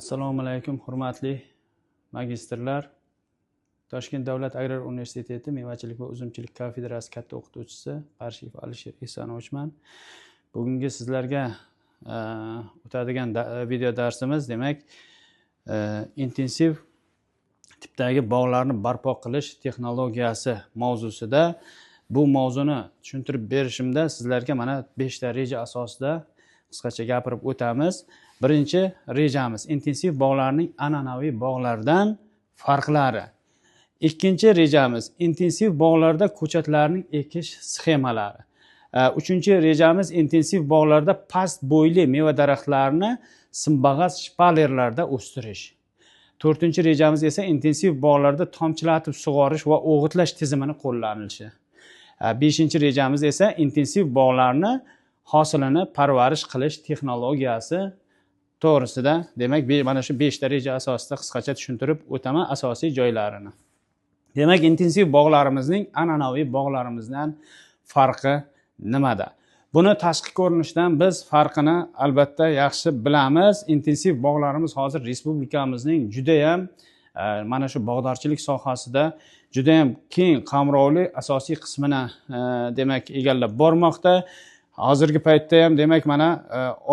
Assalomu alaykum, hurmatli magistrlar. Toshkent davlat agrar universiteti mevachilik va uzumchilik kafedrasi katta o'qituvchisi Parshiyev Alisher Ehsonovichman. Bugungi sizlarga o'tadigan video darsimiz, demak, intensiv tipdagi bog'larni barpo qilish texnologiyasi mavzusida. Bu mavzuni tushuntirib berishimda sizlarga mana 5 ta reja asosida qisqacha gapirib o'tamiz. Birinchi rejamiz intensiv bog'larning an'anaviy bog'lardan farqlari. Ikkinchi rejamiz intensiv bog'larda ko'chatlarning ekish sxemalari. Uchinchi rejamiz intensiv bog'larda past bo'yli meva daraxtlarini simbag'az shpalerlarda o'stirish. To'rtinchi rejamiz esa intensiv bog'larda tomchilatib sug'orish va o'g'itlash tizimini qo'llanilishi. Beshinchi rejamiz esa intensiv bog'larni hosilini parvarish qilish texnologiyasi to'g'risida. Demak, mana shu 5 ta reja asosida qisqacha tushuntirib o'taman asosiy joylarini. Demak, intensiv bog'larimizning an'anaviy bog'larimizdan farqi nimada? Buni tashqi ko'rinishdan biz farqini albatta yaxshi bilamiz. Intensiv bog'larimiz hozir respublikamizning judayam mana shu bog'dorchilik sohasida judayam keng qamrovli asosiy qismini demak egallab bormoqda. Hozirgi paytda ham demak mana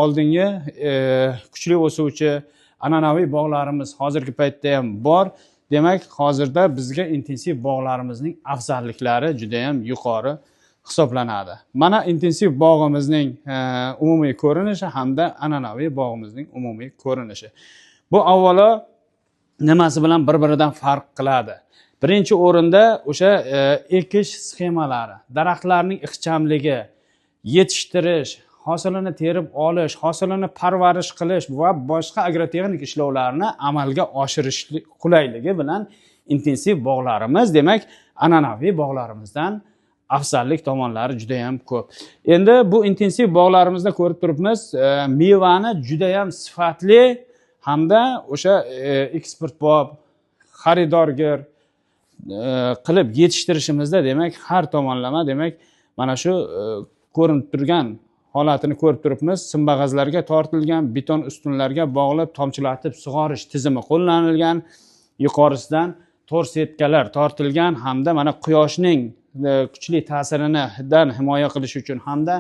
oldingi kuchli o'suvchi an'anaviy bog'larimiz hozirgi paytda ham bor. Demak, hozirda bizga intensiv bog'larimizning afzalliklari juda ham yuqori hisoblanadi. Mana intensiv bog'imizning umumiy ko'rinishi hamda an'anaviy bog'imizning umumiy ko'rinishi. Bu avvalo nimasi bilan bir-biridan farq qiladi? Birinchi o'rinda o'sha ekish sxemalari, daraxtlarning ixchamligi, yetishtirish, hosilini terib olish, hosilini parvarish qilish va boshqa agrotexnik ishlovlarni amalga oshirish qulayligi bilan intensiv bog'larimiz, demak, an'anaviy bog'larimizdan afzallik tomonlari juda ham ko'p. Endi bu intensiv bog'larimizda ko'rib turibmiz, mevani juda ham sifatli hamda o'sha eksportbop, xaridorgir qilib yetishtirishimizda, demak, har tomonlama, demak, mana shu ko'rinib turgan holatini ko'rib turibmiz. Simbag'azlarga tortilgan, beton ustunlarga bog'lab tomchilatib sug'orish tizimi qo'llanilgan, yuqorisidan to'r setkalar tortilgan hamda mana quyoshning kuchli ta'siridan himoya qilish uchun hamda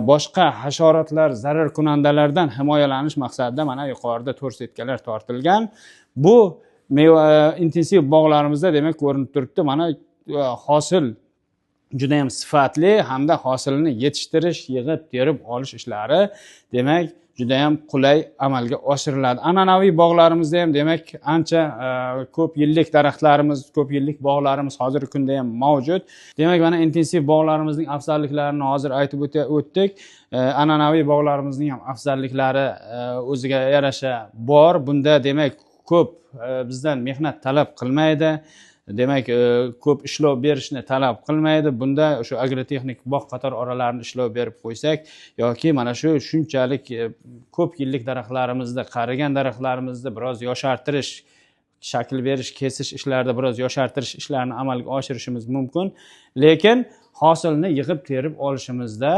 boshqa hasharotlar, zararkunandalardan himoyalanish maqsadida mana yuqorida to'r setkalar tortilgan. Bu meva intensiv bog'larimizda demak ko'rinib turibdi, mana hosil juda ham sifatli hamda hosilni yetishtirish, yig'ib terib olish ishlari demak juda ham qulay amalga oshiriladi. An'anaviy bog'larimizda ham demak ancha ko'p yillik daraxtlarimiz, ko'p yillik bog'larimiz hozirgi kunda ham mavjud. Demak, mana intensiv bog'larimizning afzalliklarini hozir aytib o'tdik. An'anaviy bog'larimizning ham afzalliklari o'ziga yarasha bor. Bunda demak ko'p bizdan mehnat talab qilmaydi. Demak, ko'p ishlov berishni talab qilmaydi. Bunda o'sha agrotexnik bog' qator oralarini ishlov berib qo'ysak yoki mana shu shunchalik ko'p yillik daraxtlarimizni, qarigan daraxtlarimizni biroz yoshartirish, shakl berish, kesish ishlarida biroz yoshartirish ishlarini amalga oshirishimiz mumkin. Lekin hosilni yig'ib terib olishimizda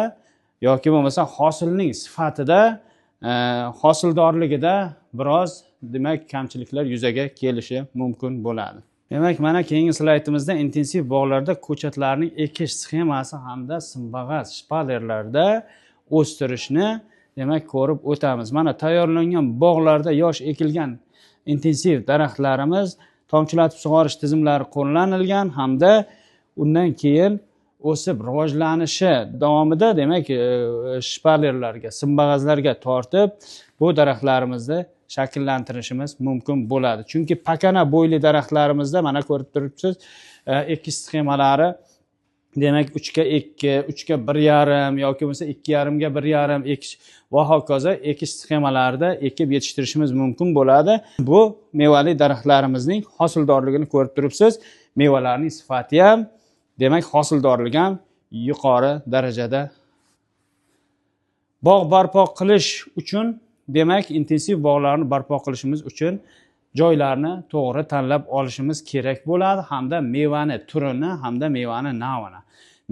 yoki bo'lmasa hosilning sifatida, hosildorligida biroz demak kamchiliklar yuzaga kelishi mumkin bo'ladi. Demak, mana keyingi slaydimizda intensiv bog'larda ko'chatlarning ekish sxemasi hamda simbag'az shpalerlarda o'stirishni demak ko'rib o'tamiz. Mana tayyorlangan bog'larda yosh ekilgan intensiv daraxtlarimiz tomchilatib sug'orish tizimlari qo'llanilgan hamda undan keyin o'sib rivojlanishi davomida demak shpalerlarga, simbag'azlarga tortib bu daraxtlarimizni shakllantirishimiz mumkin bo'ladi. Chunki pakana bo'yli daraxtlarimizda mana ko'rib turibsiz, ekish sxemalari demak 3ga 2, 3ga 1.5 yoki bo'lmasa 2.5ga 1.5 ekish va hokazo ekish sxemalarida ekib yetishtirishimiz mumkin bo'ladi. Bu mevali daraxtlarimizning hosildorligini ko'rib turibsiz. Mevalarning sifati ham, demak hosildorligi ham yuqori darajada. Bog' barpo qilish uchun demak intensiv bog'larni barpo qilishimiz uchun joylarni to'g'ri tanlab olishimiz kerak bo'ladi hamda mevani turini hamda mevani navini.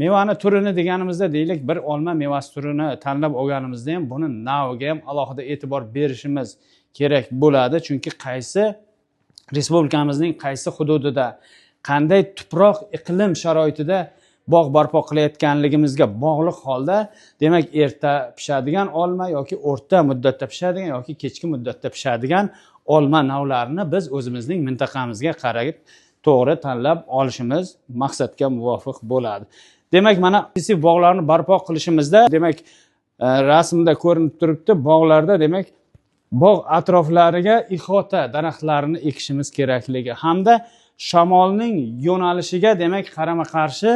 Mevani turini deganimizda deylik bir olma mevasi turini tanlab olganimizda ham buni naviga ham alohida e'tibor berishimiz kerak bo'ladi. Chunki qaysi respublikamizning qaysi hududida qanday tuproq iqlim sharoitida bog' barpo qilayotganligimizga bog'liq holda demak erta pishadigan olma yoki o'rta muddatda pishadigan yoki kechki muddatda pishadigan olma navlarini biz o'zimizning mintaqamizga qarab to'g'ri tanlab olishimiz maqsadga muvofiq bo'ladi. Demak, mana intensiv bog'larni barpo qilishimizda demak rasmda ko'rinib turibdi, bog'larda demak bog' atroflariga ihota daraxtlarini ekishimiz kerakligi hamda shamolning yo'nalishiga demak qarama-qarshi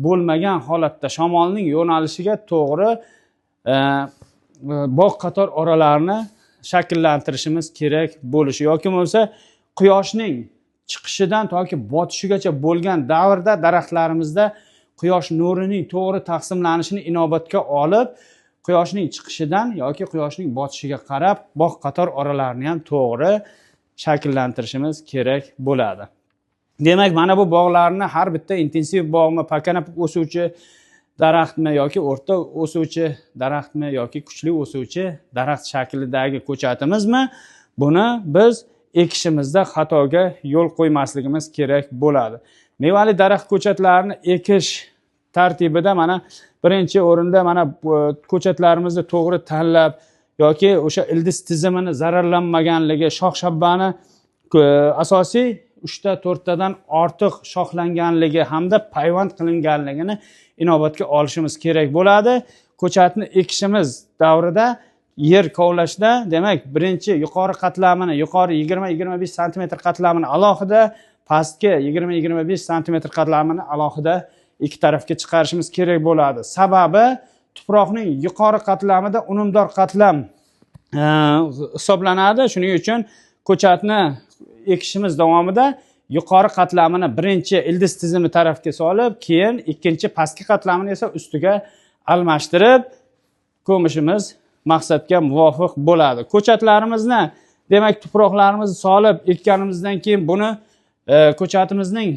bo'lmagan holatda shamolning yo'nalishiga to'g'ri bog' qator oralarini shakllantirishimiz kerak bo'lishi yoki bo'lmasa quyoshning chiqishidan toki botishigacha bo'lgan davrda daraxtlarimizda quyosh nurining to'g'ri taqsimlanishini inobatga olib quyoshning chiqishidan yoki quyoshning botishiga qarab bog' qator oralarini ham to'g'ri shakllantirishimiz kerak bo'ladi. Demak, mana bu bog'larni har bitta intensiv bog'mi, pakana o'suvchi daraxtmi yoki o'rta o'suvchi daraxtmi yoki kuchli o'suvchi daraxt shaklidagi ko'chatimizmi, buni biz ekishimizda xatoga yo'l qo'ymasligimiz kerak bo'ladi. Mevali daraxt ko'chatlarini ekish tartibida mana birinchi o'rinda mana ko'chatlarimizni to'g'ri tanlab yoki o'sha ildiz tizimini zararlanmaganligi, shox shabbani asosiy 3 ta 4 tadan ortiq shoxlanganligi hamda payvand qilinganligini inobatga olishimiz kerak bo'ladi. Ko'chatni ekishimiz davrida yer kovlashda demak birinchi yuqori qatlamini, yuqori 20-25 santimetr qatlamini alohida, pastki 20-25 santimetr qatlamini alohida ikki tarafga chiqarishimiz kerak bo'ladi. Sababi tuproqning yuqori qatlamida unumdor qatlam hisoblanadi. Shuning uchun ko'chatni ekishimiz davomida yuqori qatlamini birinchi ildiz tizimi tarafga solib, keyin ikkinchi pastki qatlamini esa ustiga almashtirib ko'mishimiz maqsadga muvofiq bo'ladi. Ko'chatlarimizni demak tuproqlarimizni solib ekkanimizdan keyin buni ko'chatimizning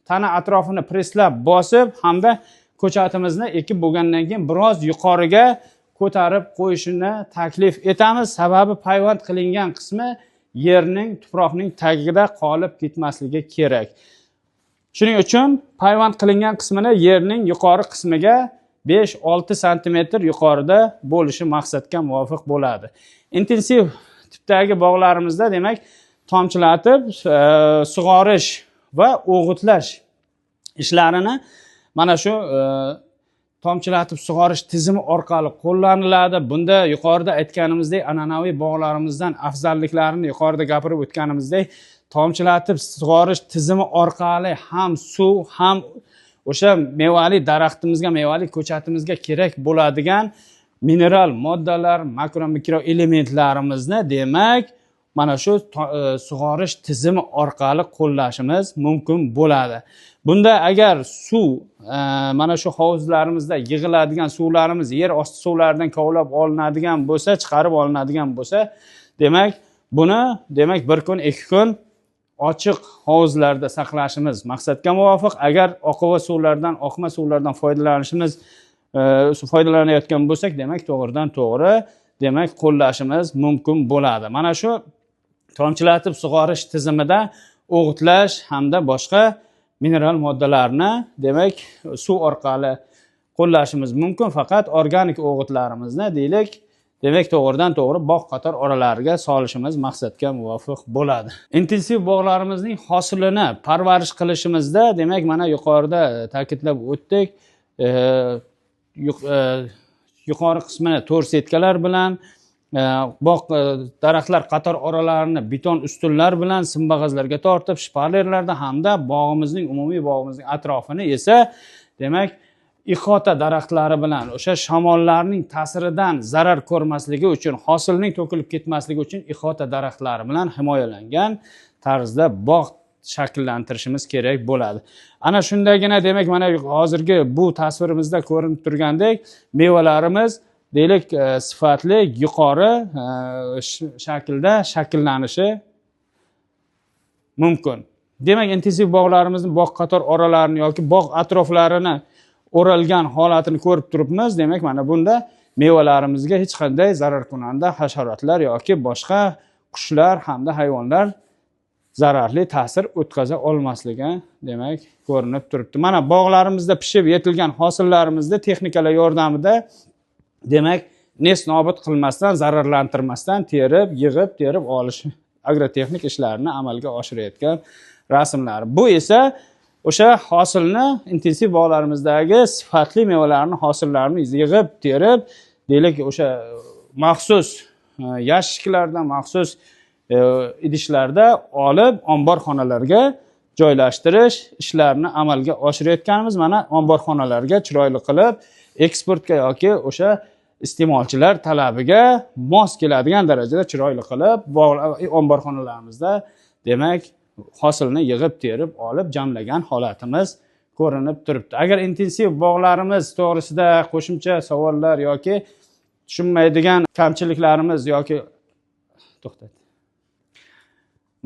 tana atrofini presslab bosib hamda ko'chatimizni ekib bo'lgandan keyin biroz yuqoriga ko'tarib qo'yishini taklif etamiz. Sababi payvand qilingan qismi yerning, tuproqning tagida qolib ketmasligi kerak. Shuning uchun payvand qilingan qismini yerning yuqori qismiga 5-6 santimetr yuqorida bo'lishi maqsadga muvofiq bo'ladi. Intensiv tipdagi bog'larimizda demak tomchilatib sug'orish va o'g'itlash ishlarini mana shu tomchilatib sug'orish tizimi orqali qo'llaniladi. Bunda yuqorida aytganimizdek an'anaviy bog'larimizdan afzalliklarini yuqorida gapirib o'tganimizdek tomchilatib sug'orish tizimi orqali ham suv ham o'sha mevali daraxtimizga, mevali ko'chatimizga kerak bo'ladigan mineral moddalar, makro mikro elementlarimizni demak mana shu sug'orish tizimi orqali qo'llashimiz mumkin bo'ladi. Bunda agar suv mana shu hovuzlarimizda yig'iladigan suvlarimiz yer osti suvlaridan kovlab olinadigan bo'lsa, chiqarib olinadigan bo'lsa, demak buni demak bir kun, 2 kun ochiq hovuzlarda saqlashimiz maqsadga muvofiq. Agar oqova suvlardan, oqma suvlardan foydalanayotgan bo'lsak, demak to'g'ridan to'g'ri demak qo'llashimiz mumkin bo'ladi. Mana shu tomchilatib sug'orish tizimida o'g'itlash hamda boshqa mineral moddalarni demak suv orqali qo'llashimiz mumkin. Faqat organik o'g'itlarimizni deylik, demak to'g'ridan to'g'ri bog' qator oralariga solishimiz maqsadga muvofiq bo'ladi. Intensiv bog'larimizning hosilini parvarish qilishimizda demak mana yuqorida ta'kidlab o'tdik, yuqori qismini to'r setkalar bilan, bog' daraxtlar qator oralarini beton ustunlar bilan simbag'azlarga tortib shpalerlarda hamda bog'imizning umumiy bog'imizning atrofini esa demak ihota daraxtlari bilan o'sha shamollarning ta'siridan zarar ko'rmasligi uchun, hosilning to'kilib ketmasligi uchun ihota daraxtlari bilan himoyalangan tarzda bog' shakllantirishimiz kerak bo'ladi. Ana shundagina demak mana hozirgi bu tasvirimizda ko'rinib turgandek mevalarimiz deylik sifatli yuqori shaklda shakllanishi mumkin. Demak intensiv bog'larimizni bog' qator oralarini yoki bog' atroflarini o'ralgan holatini ko'rib turibmiz. Demak mana bunda mevalarimizga hech qanday zararkunanda hasharotlar yoki boshqa qushlar hamda hayvonlar zararli ta'sir o'tkaza olmasligi demak ko'rinib turibdi. Mana bog'larimizda pishib yetilgan hosillarimizni texnikalar yordamida demak nest nobud qilmasdan, zararlantirmasdan terib, yig'ib, terib olish agrotexnik ishlarini amalga oshirayotgan rasmlar. Bu esa o'sha hosilni intensiv bog'larimizdagi sifatli mevalarni hosillarini yig'ib, terib, deylik o'sha maxsus yashiklarda, maxsus idishlarda olib omborxonalarga joylashtirish ishlarini amalga oshirayotganimiz. Mana omborxonalarga chiroyli qilib eksportga yoki o'sha iste'molchilar talabiga mos keladigan darajada chiroyli qilib omborxonalarimizda demak hosilni yig'ib terib olib jamlagan holatimiz ko'rinib turibdi. Agar intensiv bog'larimiz to'g'risida qo'shimcha savollar yoki tushunmaydigan kamchiliklarimiz yoki to'xtat.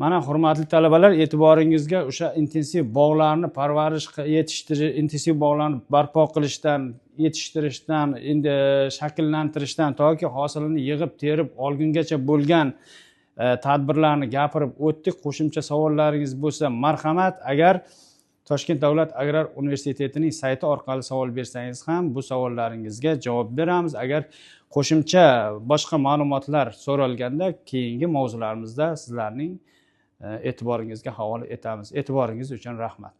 Mana hurmatli talabalar, e'tiboringizga o'sha intensiv bog'larni parvarish yetishtirish, intensiv bog'larni barpo qilishdan, yetishtirishdan, endi shakllantirishdan toki hosilini yig'ib terib olgungacha bo'lgan tadbirlarni gapirib o'tdik. Qo'shimcha savollaringiz bo'lsa marhamat, agar Toshkent davlat agrar universitetining sayti orqali savol bersangiz ham bu savollaringizga javob beramiz. Agar qo'shimcha boshqa ma'lumotlar so'ralganda keyingi mavzularimizda sizlarning e'tiboringizga havola etamiz. E'tiboringiz uchun rahmat.